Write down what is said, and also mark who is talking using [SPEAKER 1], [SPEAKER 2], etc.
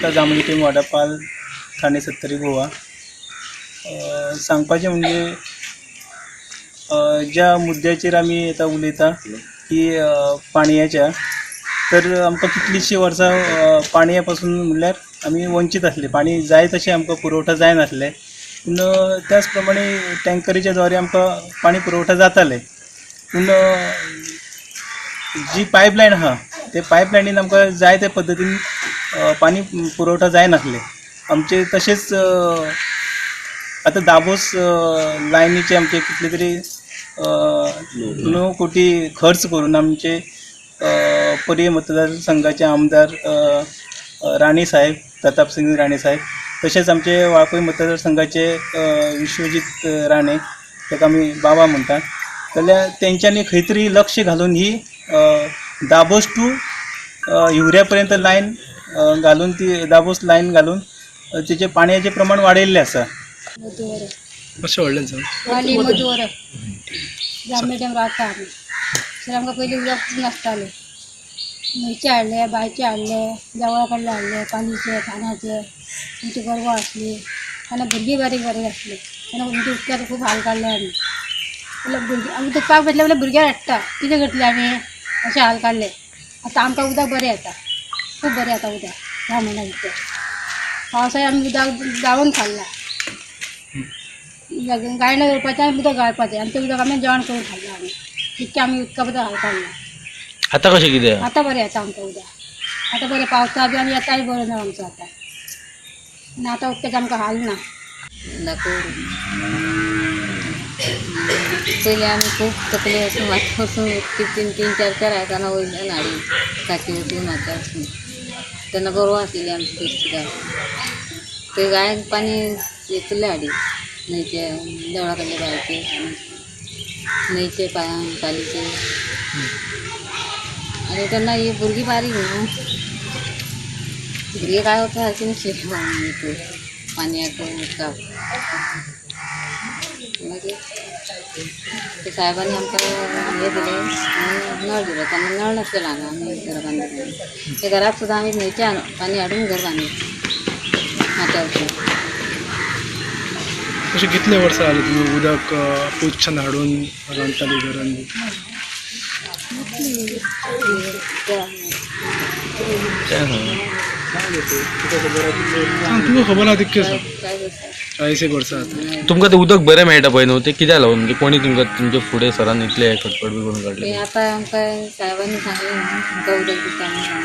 [SPEAKER 1] पत्ता जांभळी टेम वाडापाल, ठाणे सत्तरी, गोवा. सांगपाचें म्हणजे ज्या मुद्द्याचेर आमी आतां उलयता की पाणयाच्या, तर आमकां कितलींशीं वर्सां पाणया पासून म्हणल्यार आमी वंचीत आसले. पाणी जाय तशें आमकां पुरवठा जायनासलें. पूण त्याच प्रमाणे टँकरीच्या द्वारे आमकां पाणी पुरवठा जाताले. पूण जी पायपलायन आहा ते पायपलायनीन आमकां जाय त्या पद्दतीन पाणी पुरवठा जायनासले आमचे. तशेंच आतां दाबोस लायनीचे आमचे कितले तरी 9 कोटी खर्च करून आमचे पर्ये मतदारसंघाचे आमदार राणे साहेब, प्रतापसिंग राणे साहेब, तशेंच आमचे वाळपय मतदारसंघाचे विश्वजीत राणे, ताका आमी बाबा म्हणटात, जाल्यार तेंच्यांनी खंय तरी लक्ष घालून ही दाबोस टू हिवऱ्या पर्यंत लायन घालून, ती दाबोस लायन घालून तेचें पाणयाचें प्रमाण वाडयल्लें आसा.
[SPEAKER 2] मधुवर.
[SPEAKER 3] मातशें व्हडल्यान सांग.
[SPEAKER 2] वाली मधुवर, जांभळे टायम रावता आमी. तर आमकां पयलीं उदक नासतालें. न्हंयचें हाडलें, बांयचें हाडलें, देवळा कडलें हाडलें, पालीचें, कानाचें. आमची गोरवां आसली तेन्ना, भुरगीं बारीक बारीक आसलीं तेन्ना. आमच्या उदकाचो खूब हाल काडले आमी. म्हणल्यार भुरगीं आमी दुखपाक भेटलें म्हणल्यार भुरग्यांक हाडटा, कितें करतले आमी? अशें हाल काडले. आतां आमकां उदक बरें येता, खूब बरें येता उदक. ह्या म्हयन्या भितर पावसाळ्यात आमी उदक गाळून खाल्लां. गायणां दवरपाचें आनी उदक गाळपाचें आनी तें उदक आमी जेवण करून खाल्लां. आमी इतकें आमी उदका बद्दल हाल काडला.
[SPEAKER 4] आतां कशें कितें?
[SPEAKER 2] आतां बरें येता आमकां उदक. आतां बरें पावसा बी आनी येताय बरें ना आमचो आतां. आनी आतां उदकाचें आमकां हाल ना.
[SPEAKER 5] दाकोर. पयलीं आमी खूब तकली वचून, माथ्यार वचून तीन तीन तीन चार चार आयदनां वयल्यान हाडी, टाकी वचून, माथ्यार वचून. तेन्ना गोरवां आसलेली आमची चडशी. थंय गायक पाणी येतले हाडी न्हंयचे, देवळा कडले, बांयचे, न्हंयचे, पालीचे. आनी तेन्ना ही भुरगीं बारीक न्हू, भुरगीं काय वता सारकी नासली पाणयाक, उदकाक. मागीर ते साहेबांनी आमकां हें दिलें आनी नळ दिलो. तेन्ना नळ नासलेलो हांगा. आमी घर बांदले ते घराक सुद्दां आमी न्हंयचें पाणी हाडून घर बांदलें माथ्यार वचून.
[SPEAKER 3] अशें कितले वर्सां जालीं तुमी उदक पयसच्यान हाडून रांदताली घरान? सांग, तुका खबर आहा तितकें सांग. 40 एक वर्सां जाता.
[SPEAKER 4] तुमकां तें उदक बरें मेळटा पळय न्हू, तें कित्याक लागून? म्हणजे कोणी तुमकां तुमचे फुडें सरान इतले खटपट बी करून
[SPEAKER 5] ते
[SPEAKER 4] काडले?
[SPEAKER 5] आतां आमकां साहेबांनी सांगलें न्हू, तुमकां उदक दिता म्हणून.